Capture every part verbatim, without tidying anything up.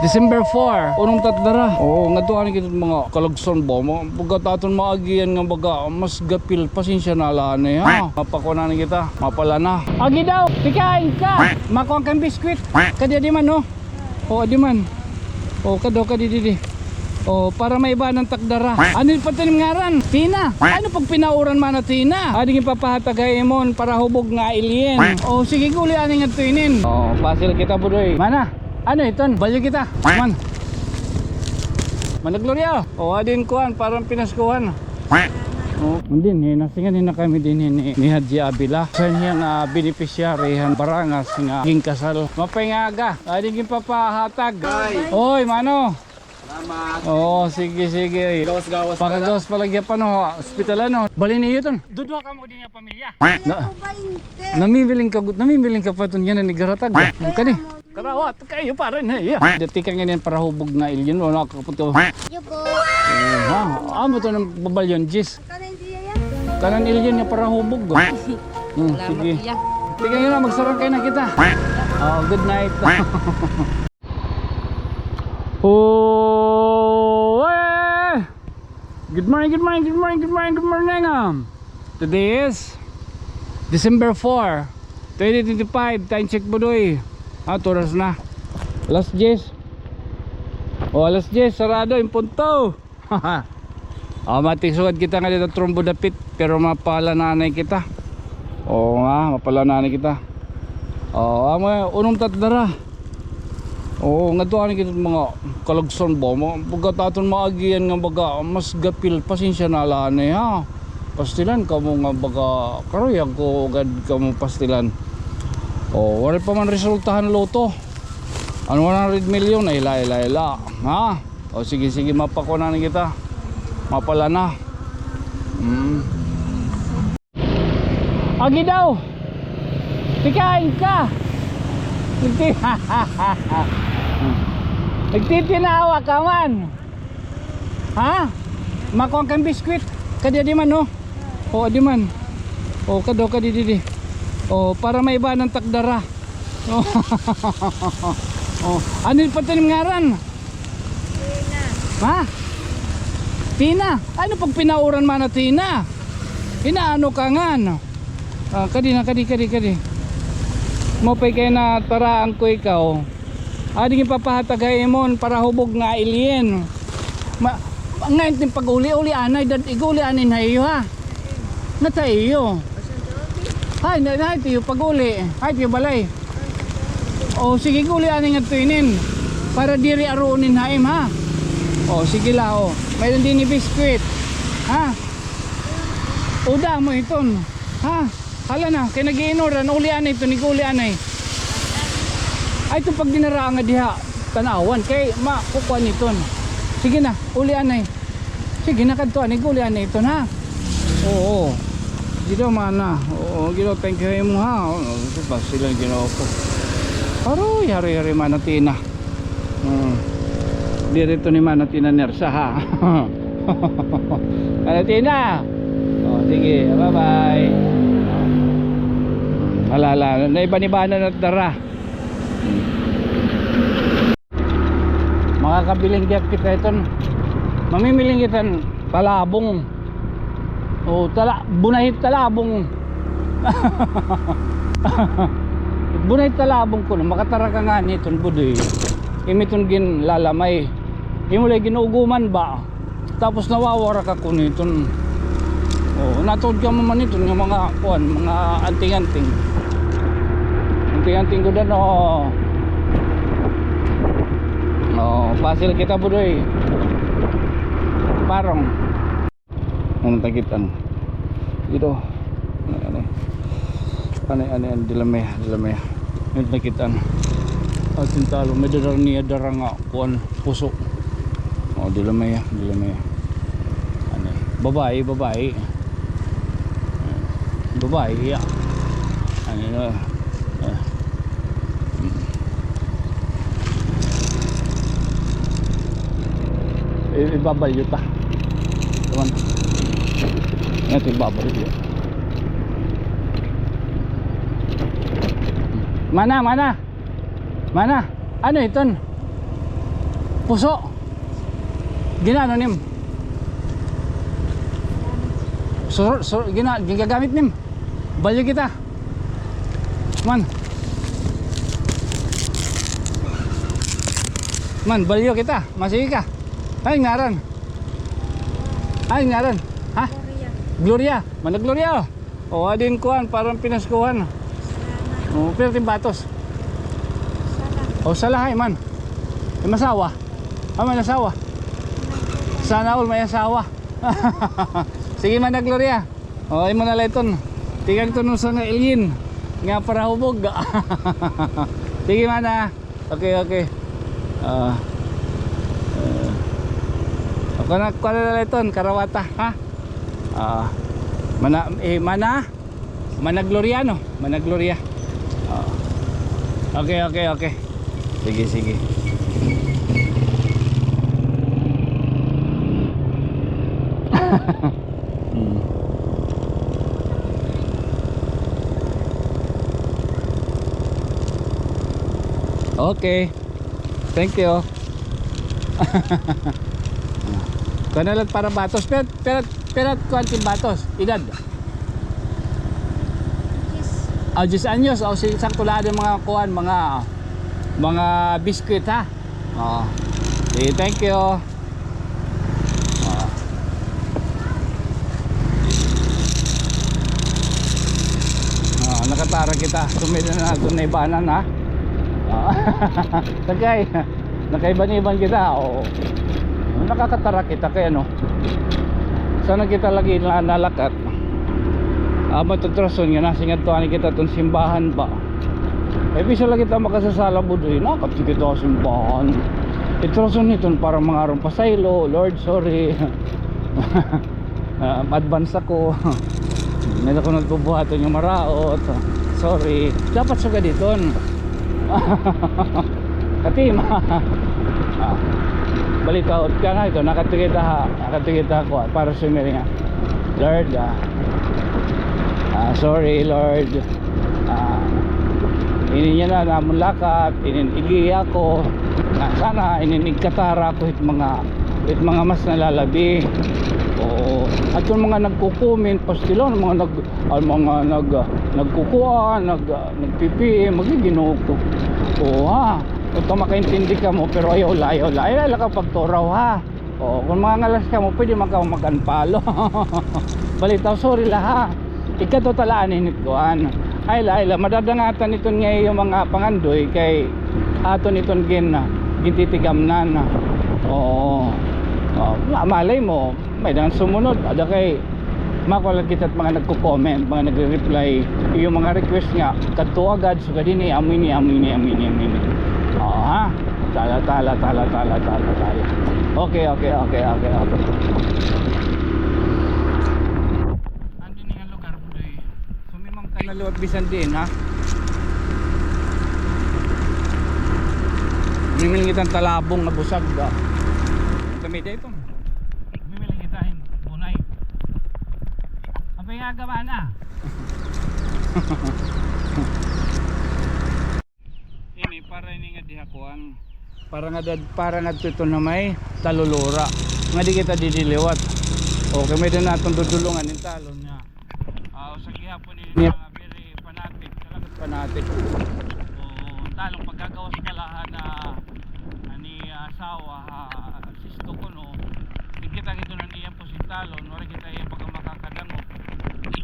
December four, unong ta dara. Oo, ngadto anay kita mga kalagsan ba. Mga, baga ta aton maagihan nga baga mas gapil, pasensya na la anay, ha? Mapakuan anay kita, mapalana. Agi daw, tikain ka. Makuan ka hin biskwit. Kadi, adi man, no? O, adi man. O, kadi, kadi, didi. O, para maibanan ta dara. Ano pa it im ngaran? Tina. Ano pagpinauran man na Tina? Adi nga ipapahatag ha imo hin parahubog nga alien. O, sige, ig-uli anay ngadto inin. O, pasil kita, Budoy. Mana? Ano iton? Balyo kita. Man. Mana Gloria? O, adi hin kuan, parang pinaskuhan. O, dinhi na, singan na kami dinhi ni, ni Hadji Abila. Sa niya nga beneficiary han Barangas nga ginkasal. Maupay nga aga. Adi ginpapahatag. Ay. Oy, mano. Salamat. Oo, sige, sige. Gawas-gawas pala. Pakagawas pala gihapon, no, ha ospital, ano. Balhin niyo iton. Duduha kamo dinhi nga pamilya. Na, namimiling ka, namimiling ka pa iton yana nga igaratag. Kani? Karawat kaayo, pare, na iya. Dati ka ngayon parahubog nga alien, wala ka po to. Yubo. Ha? Amo to nga babalyon, Jis. Kanan alien nga parahubog. Hmm, salamat, sige. Iya. Tika nga na, magsarangkay na kita. O, good night. O, eh! Good morning, good morning, good morning, good morning, good morning. Um, today is December four, twenty twenty-five. Time check, Budoy. Ah, oras na. Alas diyes. O, alas diyes, sarado in punto. O, matigsugad kita nga dida Trombo dapit, pero mapalana anay kita. O nga, mapalana anay kita. O, amo, unong ta dara. O, ngadto anay kita mga kalagsan ba. Mga, baga ta aton maagihan nga baga mas gapil, pasensya na la anay, ha. Pastilan kamo nga baga, karuyag ko gad kamo pastilan. O, waray pa man resulta han lotto. An one hundred million, ay la, la, la. Ha? O, sige, sige, mapakuan anay kita. Mapalana. Hmm. Agi daw. Tikain ka. Nagti-, nagtitinawa ka man. Ha? Makuan ka hin biskwit. Kadi, adi man, no? O, adi man. O, kadi, kadi, didi. O, para maibanan ta dara. O. O. Ano pa it im ngaran? Tina. Ha? Tina? Ano pagpinauran man na Tina? Inaano ka ngan? Ah, kadi na, kadi, kadi, kadi. Maupay kay nataraan ko ikaw. Adi nga ipapahatag ha imo hin parahubog nga alien. Ma-, ngayon it im pag-uli, uli anay, dad-, ig-uli anay ha iyo, ha? Nata iyo. Hay, na, na, ito iyo pag-uli. Hay, ito iyo balay. O, sige, ig-uli anay ngadto inin. Para diri aruon nin ha im, ha? O, sige la, o. May-ada dinhi biskwit. Ha? O, damo iton. Ha? Hala na, kay nag-iinuran, uli anay iton, ig-uli anay. Ay, iton pagdinara nga diha, tan-awan, kay makukuan iton. Sige na, uli anay. Sige na, kadto anay, ig-uli anay iton, ha? Oo. Ginoo mana. Oo, Ginoo, thank you ha imo, ha. Oo, pastilan, Ginoo ko. Aroy, hari-hari mana Tina. Hmm. Diri to ni Mana Tina nersa, ha? Mana Tina. O, sige, bye-bye. Hala, hala, naiban-ibanan na dara. Makakabiling gihap kita iton. Mamimiling kita hin talabong. O, tala-, bunay talabong. Bunay talabong kuno, makatara ka ngani iton, Budoy. Imo iton ginlalamay. Imo la ginuguman ba? Tapos nawawara ka kuno iton. O, natuod kamo man iton nga mga kuan, mga anting-anting. Anting-anting gud ano. O, pasil kita, Budoy. Parong. Ano, nakit-an. Dito. Ano, ano. Ano, ano, ano, dilamay, dilamay. Ano, nakit-an. Aton talon, may dara niya, dara nga kuan, puso. O, dilamay, dilamay. Ano, babae, babae. Babae, ya. Ano, ah. I-, ibabalyo ta. Kuan. Ito, ibabalyo. Mana, mana? Mana? Ano iton? Puso. Ginaano nim? Sur, sur, gina, ginagamit nim. Balyo kita. Man. Man, balyo kita. Masigi ka. Ay, ngaran. Ay, ngaran. Ha? Gloria. Gloria. Mana Gloria, oh. O, adin kuan, parang pinaskuhan. Salamat. O, pero tin batos. Salamat. O, salahay man. May masawa. Ah, may nasawa. Sana all may asawa. Sige, Mana Gloria. O, imo na la iton. Tikang tunusan nga alien. Nga parahubog. Sige, Mana. Okay, okay. Ah. Ah. Ako na, kuha na la iton, karawata, ha? Ah. Mana, eh, Mana? Mana Gloria, no? Mana Gloria. Ah. Okay, okay, okay. Sige, sige. Hmm. Okay. Thank you. Kuan na la para batos. Pira, pira, pira kuan tin batos? Edad? Yes. Ah, diyes anyos. O, si, sakto la din mga kuan, mga, mga biskwit, ha? O. Sige, thank you. Ah. Ah, nakatara kita. Sumida na naton na ibanan, ha? Ah. Sakay. Nakaiban-iban kita. Oo. Nakakatara kita kay ano. Sana kita lagi na nalakat. Ah, matutrason nga nasigadtuan kita ton simbahan ba. Ay, bisa lagi ta makasasala, budoy. Nakadto kita ha simbahan. It rason hiton para mga aron pasaylo, Lord, sorry. Ah, advance ako. May ako nagbubuhaton nga maraot. Sorry. Dapat sugad hiton. Katima. Ah. Balitaw, kaya nga ito, nakadto kita ha, nakadto kita ha, kuan, para sa nga. Lord, ah, ah, sorry, Lord. Ah, ini niya na namon lakat, inin igi ako. Na sana inin igkatara ko it mga, it mga mas nalalabi. Oo. At yung mga nagko-comment, pastilan, mga nag-, ang mga nag-, ah, nagkukuan, nag-, ah, nagpipiim, magiginoo ko. Oo, ha. Ito makaintindi kamo, pero ayaw la, ayaw la. Ayaw la ka pagturaw, ha. O, kon mangangalas kamo, pwede man kamo mag-unfollow. Balitaw, sorry la, ha. Ikadto ta la anhi nit kuan. Ay la, ay la, madadangatan iton nga iyo mga pangandoy kay aton iton gin-, gintitigamnan. Oo. O, ma-, malay mo, may-ada nga sumunod. Ada kay Makuha la kita it mga nagko-comment, mga nagre-reply, iyo mga request nga, kadto agad, sugad ini, amo ini, amo ini, amo ini, amo ini. Oo, ha? Tala, tala, tala, tala, tala, tala. Okay, okay, okay, okay, okay. Andi ini nga lugar, budoy. Sumimang ka na liwat bisan diin, ha? Mimili kita hin talabong nga busag, ha? Kami dito. Mimili kita hin bunay. Apay nga gabana. Ini para ini nga diha kuan. Para nga dad-, para nga tuton na may talulura. Nga di kita didiliwat. Okay, may-ada naton dudulungan hin talon niya. Ah, usa gihapon ini nga very fanatic, talaga fanatic. Oo, talon pagkagawas pa la han, ah, ani, ah, asawa, ah, sisto kuno. Di kita gito na niya po si talon, wala kita iya pagkamakakadangog.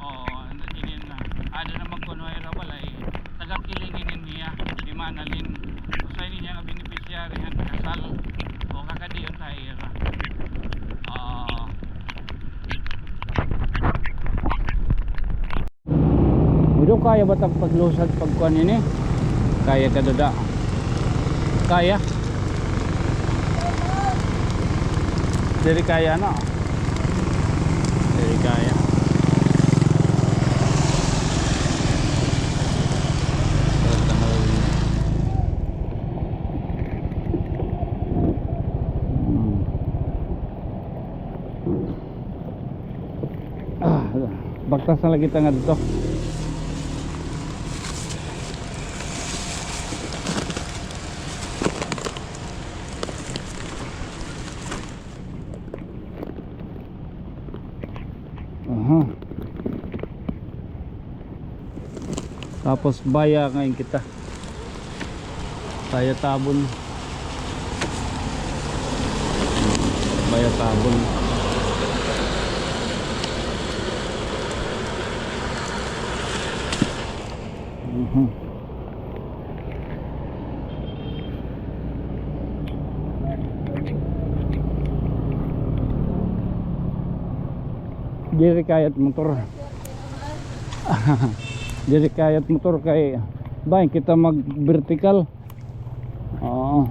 Oo, ano, inin, ah, ada naman kuno ay rabalay. Taga-Killing ini niya, ni Manalin. Usa ini niya nga beneficiary han kasal. O, kakadiyon tayo ira. Oo. Udo, kaya ba tag paglusad pagkuan ini? Kaya ka, Dada? Kaya? Diri kaya, no? Diri kaya. Hmm. Ah, baktas na la kita ngadto. Tapos baya ngay-an kita. Baya Tabon. Baya Tabon. Mhm. Diri kaya it motor. Diri kaya it motor kay bangin kita mag-vertical. Oo.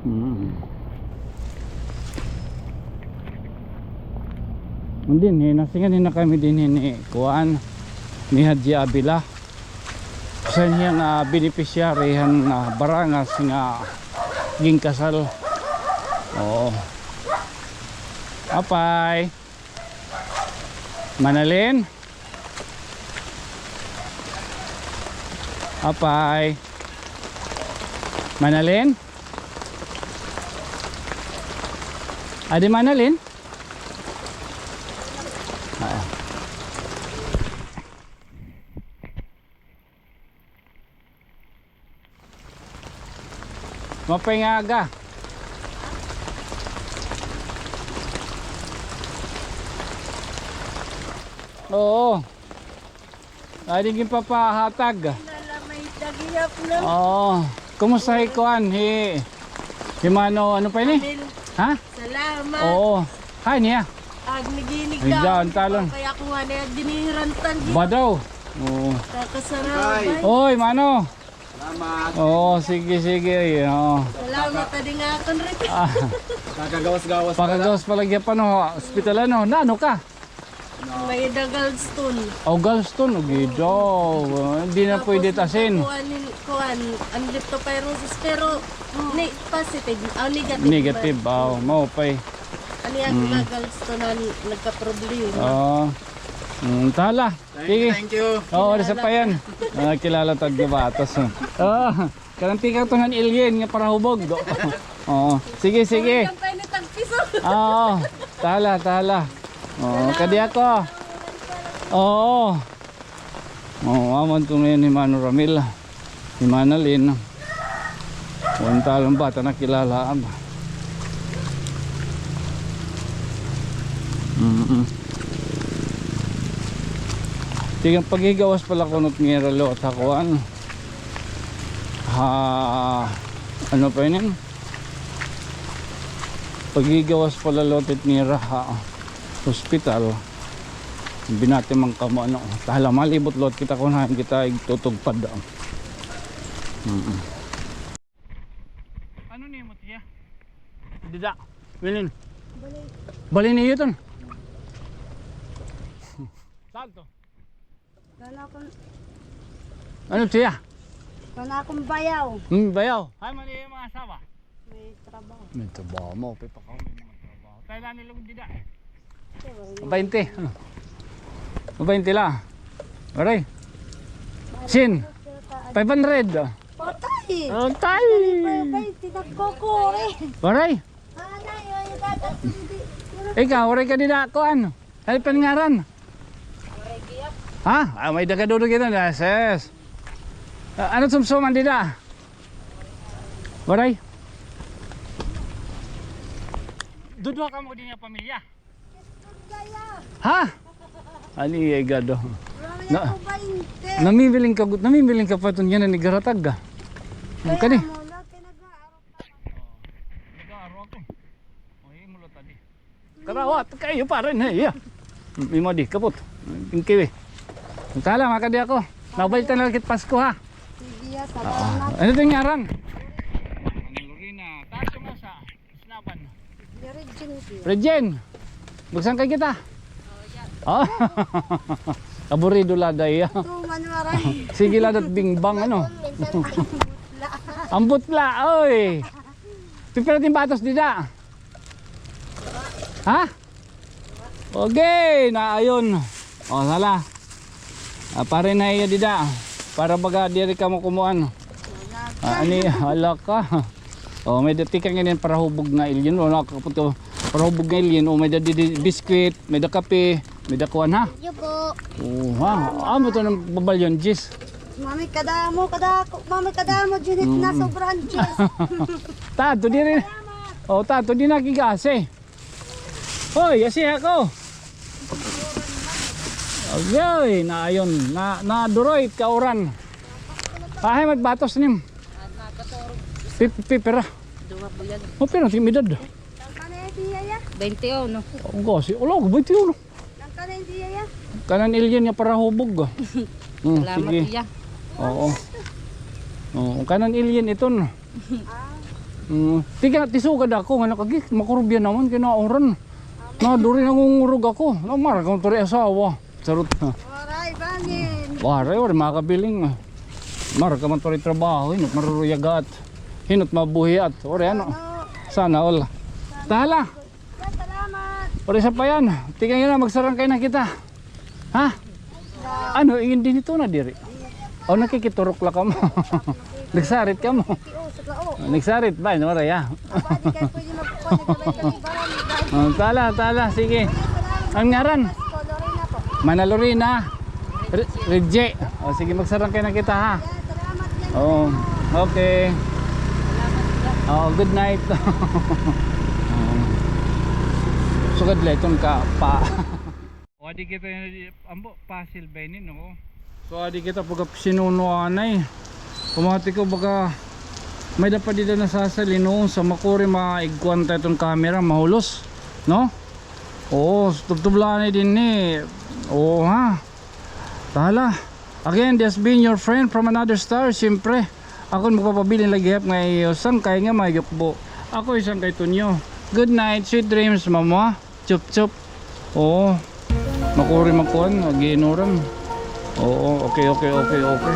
Mm. Dinhi, nasingadhi na kami dinhi ni kuan, ni Hadji Abila. Usa hiya nga beneficiary han, ah, Barangas nga ginkasal. Oo. Apay. Manalin? Apay. Manalin? Adi Manalin? Ah. Maupay nga aga. Oo. Adi ginpapahatag. Nala may dagihap na. Oo. Kumusta hi kuan, hi, hi Mano, ano pa ini? Emil. Ha? Salamat. Oo. Hay niya. Ag naginigaw. Ay, daan talon. Kaya ko nga na ginihirantan. Badaw. Oo. Kakasarabay. Oy, Mano. Salamat. Oo, sige, sige. Ay, oo. Salamat, adi nga akon rin. Ah. Pakagawas-gawas pala. Pakagawas pala gihapon, no? Hospital, ano? Naano ka? May da gallstone. Oh, gallstone. Oh, gida. Ah, hindi na pwede tasin. Kuan, kuan, ang leptospirosis, pero ni positive, ah, negative. Negative, ah, maupay. Ano yan, mga gallstone na nagka-problema. Oo. Mm, tala. Thank you, sige. Thank you. Oo, kilala sa pa yan. Ah, kilala tag batas. Oo. Karanti ka to han alien nga parahubog. Oo. Sige, sige. Sorry, lang tayo ni tagpiso. Oo. Tala, tala. Oo, kadi ako. Oo. Oo, aman to ngayon ni Mano Ramil. Ni Manalin. Unta lang bata nakilala, ah. Mm-mm. Tigang paghigawas pala kunot nga ira liwat ha kuan. Ha, ano pa inin? Paghigawas pala liwat it nira ha hospital. Binati man kamo, ano. Tahala, malibot liwat kita kun hain kita igtutugpad, ah. Mm-mm. Ano nimo tiya? Dida. Wilin. Bali. Bali niyo ton. Saan to? Kana akon. Ano siya? Kana akon bayaw. Hmm, bayaw. Hay, mali yung mga asawa. May trabaho. May trabaho mo, pipakaw may mga trabaho. Tayo lang nilog dida eh. Bainte. Ano? Bainte la. Aray. Sin. Five hundred. Patay. Patay. Five hundred, nagkoko eh. Aray. Anay, oy, dapat hindi. Ikaw, waray ka dida, kuan. Ano pa ngaran? Ha? Ah, may dagaduro kita na, sis. Ah, ano sumsuman dida? Waray? Duduha kamo din nga pamilya? Ha? Ani ay gado. Na, namimiling ka, namimiling ka pa iton yan ni Garatag, ah. Kaya kani? Mo, lagi nag-aarap. Nag-aarap ako. O, imo lo tadi. Karawat kayo pa rin, eh, iya. Mm, imo di, kapot. Ang kiwi. Tala, makadi ako. Nabalita na lang kit Pasko, ha? Sige, ah, salamat. Ano ito yung ngaran? Lorena. Taas mo sa Isnaban. Regine. Regine. Buksan kay kita. Oh. Aburido la day, ah. Ito, man, waray. Sige la dat bingbang, ano? Minsan, ambot la. Ambot la, oy. Pipira tin batos dida? Ha? Okay, naayon. O, sala. Ah, pare na iya dida. Para baga diri kamo kumuan. Ah, ani, hala ka. O, may dati ka ngayon para hubog nga alien. Wala ka po to. Parahubog nga alien, o, may-ada didi biskwit, may-ada kape, may-ada kuan, ha? Yuko. O, ha? Amo ito nga babalyon, Jis. Mami kadamo, kadako, mami kadamo, Junit na sobrahan, Jis. Tato, diri. O, tato, di nakigasi. Hoy, asi ako. Agay, naayon, na, naduroy, kauran. Ahay, magbatos nim. Pip-, pipira. Duha po yan. O, pero si edad. Twenty-one. Ang kasi, ulo, twenty-one. Kanan alien nga parahubog, ah. Hmm, salamat, sige. Iya. Oo. Oo, kanan alien iton. Mm, tiga, tisugad ako nga nakagi, makurubya naman, kinauran. Naduri nangungurog ako. Namara ka man turi asawa. Charot. Waray, bangin. Waray, waray, makabiling, ah. Mara ka man turi trabaho, hinot maruruyagat. Hinot mabuhiat. Waray, ano? Sana all. Tahala. Salamat. Waray sa payan. Tingnan niyo na, magsarangkay na kita. Ha? Ano, ingin din ito na diri? O, nakikiturok la kamo. Nagsarit kamo. Nagsarit ba? Waray, ha? O, tala, tala. Sige. Ang ngaran? Mana Lorena. Re-, Reggie. O, sige, magsarangkay na kita, ha? Oo. Okay. Oo, good night. Oo. Sugad la iton ka pa. O, adi kita, ambo, pasil ba ini, no? So, adi kita pagkasinuno anay. Pamati ko baka may dapat dida nasasali, no? Sa makuri maigkuan ta iton camera, mahulos, no? Oo, tubtub la anay dinhi. Oo, ha? Tahala. Again, this being your friend from another star, siyempre. Ako an magpapabilin la gihap nga iyo sangkay nga mayukbo. Ako isang kay Tonyo. Good night, sweet dreams, mama. Chup, chup. Oo. Makuri makuan, ginuram. Oo, okay, okay, okay, okay.